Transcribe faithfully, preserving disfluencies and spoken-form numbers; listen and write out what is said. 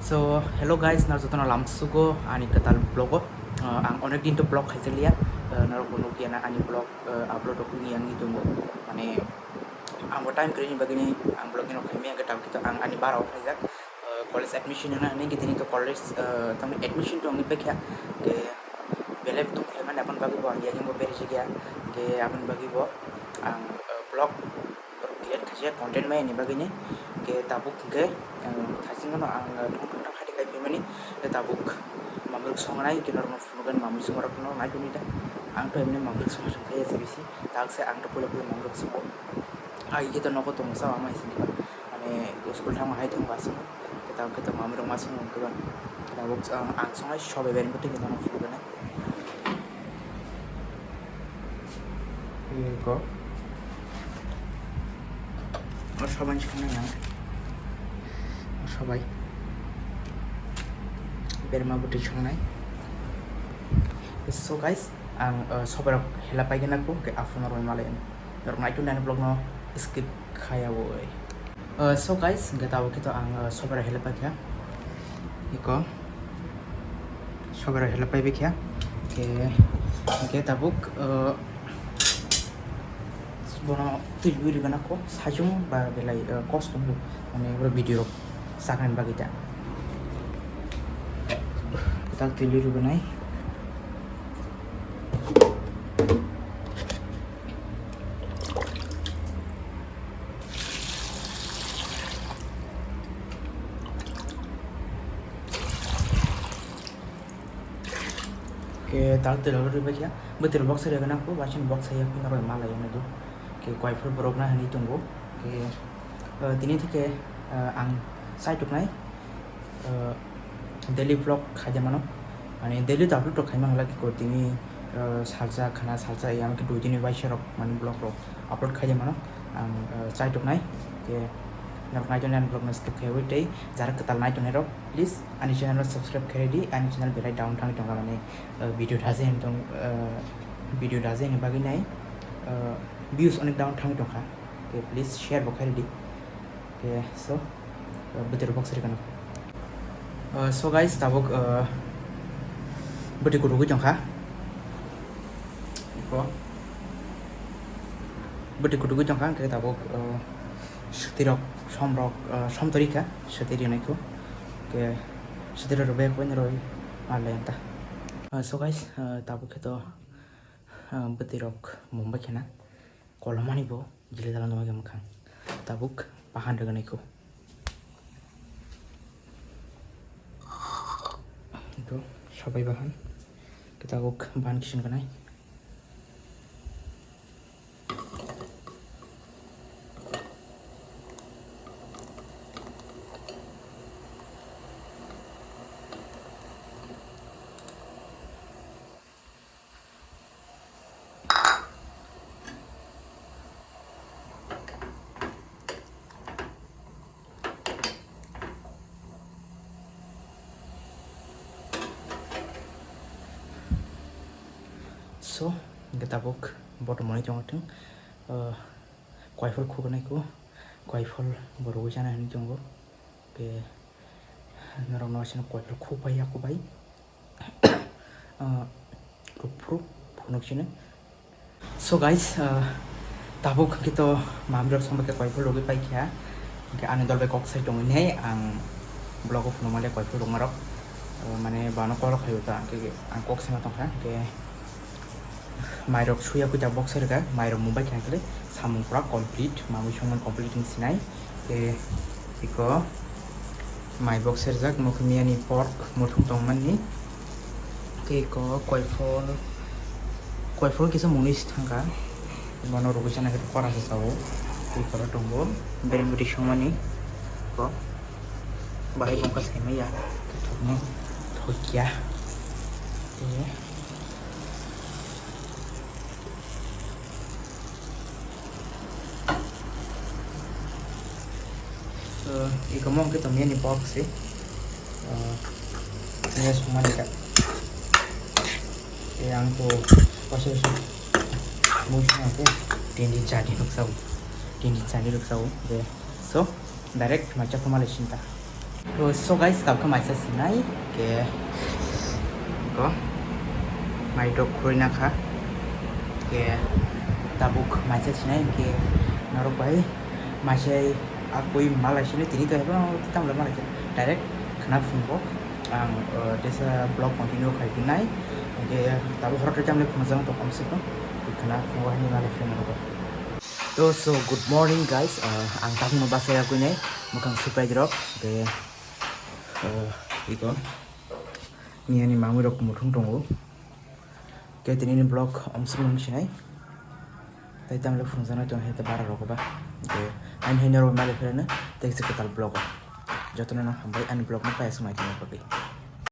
So, hello guys, nang jotono lamsugo ani kwtal vlog o. Uh, ang onek din to vlog khaijaliya, uh, norok bo nukya na ani vlog, uh, upload rok wngya wngwi tongo. Mane, ang bo time kwrwini bagwini ang vlog ni rok khaimaya, hwnkhe tabuk to ang ani bara o khaijak, uh, college admission wngna hinwi, hwnkhe tini to college, uh, tamni admission to wngwi paikha, hwnkhe belai bo tong khlaimani, aboni bagwi bo ang yakung bo berajak ya, hwnkhe aboni bagwi bo ang, uh, vlog create khaijak content maya ni bagwi ni. Hwnkhe tabuk hwnkhe, uh, thaiching no ang, uh, thong thong thang hati khai phaimani, hwnkhe tabuk mamruk songnai, hwnkhe norokno phunukgani mamruk songrokno naitonwi da. Ang to emni mamruk songna thangkhe S B C, tak se ang to puila puila mamruk songo. Ai khe to nogo tongo sa ama sini ba. Mane school thangma hai thangba aswk. Khe tabuk khe to mamruk ma songo hwnkhe ba. Tabuk ang, ang songnai sobai bai ringkhe tini bono phunukgani. Eko. O sobai songnai ang. O sobai. Berma bwtwi songnai. So guys, ang, uh, sobai rok hela paigwna kho, hwnkhe aphano rwmani malai. Norok naitu nani vlog no skip khaya oi. Uh, so guys, hwnkhe tabuk khe to ang, uh, sobai rok hela paikha. Eko. Sobai rok hela paibai kha. Hwnkhe, hwnkhe tabuk, uh, bono twi rwgwi rwgana kho, sajung ba belai, uh, kosto bo. Mane bro video rok saknani bagwi ta. Kwtal twi rwgwi rwganai. Ke tal telo rwbaikha, bwtwi box rwgana kho, waising box ya phano rw malai ano do. Ke koiphur borok na hinwi tongo. Ke, eh, tini theke, eh, ang chai tuknai, eh, daily vlog khaide mano. Mane daily to upload to khaima hala khe ko tini, eh, salsa khana salsa ya khe dui dini waisa rok mane vlog rok upload khaide mano. Ang, eh, chai tuknai. Ke norok naitongnai ani vlog no skip khaiwi tei jara kwtal naitongnai rok, please ani channel no subscribe khaidi, ani channel belai down thangwi tongkha mane, eh, video dajen tong, eh, video dajen bagwi nai, eh, views onek down thangwi tongkha. Ke please share bo khaidi. Ke so, eh, bwtwi box rwgano. Uh, so guys, tabuk, uh, bwtwi kutukgwi tongkha. Eko. Bwtwi kutukgwi tongkha, hwnkhe tabuk, uh, swtwi rok, som rok, uh, som torikha, swtwi rinai kho. Hwnkhe swtwi rok rwbai kho, niroi malai ta. Uh, so guys, uh, tabuk khe to, uh, bwtwi rok mumbai khena. Kolomani bo jili dalam dama gam khang. Tabuk bahan rwgani kho. Ito sabai bahan. Tabuk bahan kisin ganai. So, hwnkhe tabuk botomoni chongthwng, uh, koiphol khuknai kho, koiphol bo rwgwi chana hinwi tongo. Hwnkhe norokno asino koiphol khukbai yakubai. Ah, rukphuru phunuk sino. So guys, ah, tabuk hwnkhe to mamrok sambai khe koiphol rwgwi paikha. Hwnkhe ani dol bai kok sai tongwi nai ang vlog o phunukmale koiphol rwngmarok. Ah, mane bano kol khaio ta hwnkhe ang kok saima tongkha. Hwnkhe Mairok suya kuita box rwkha, mairok mumbai khe hwnkhe samung pura complete, mamui songmani complete wng sinai. Tei iko mai box rijak, mokhe miyani pork muthung tongmani. Tei iko koiphol, koiphol kisa mwnwi se thangkha, bono rwgwi sana khe kora se sao. Tei iko tongo bereng bwtwi songmani, iko bahai bongkha saimaya, thokno thokya. Tei So, iko mo hwnkhe tongmani pork se. Ah, ini semua ni kak. Yang tu pasal se. Mui semua ke. Tindi jadi nuk sau. Tindi jadi nuk sau. Okay. So, direct macam pemalasin ta. To so guys, tabuk maisa sinai ke ko mai dok khurui na kha ke tabuk maisa sinai ke norok bai maisai akui malai sini tini to hebo tamle malai direct khana phungo ang tesa vlog continue khai phinai ke tabuk horok tamle phungo jang to komse kom khana phungo hani malai phinai norok. To so good morning guys, ang tabuk no basa yakui nai mukhang supai dirok ke iko ni ani mamui rok muthung tongo. Ke tini ni vlog omsuk nung sinai. Tai tamle phunukjaknai tong hai ta bara rok ba. Ke ani hai norok mali phirano tei se kwtal vlog o. Jotono no hambai ani vlog no payasuk nai tongwi bagwi.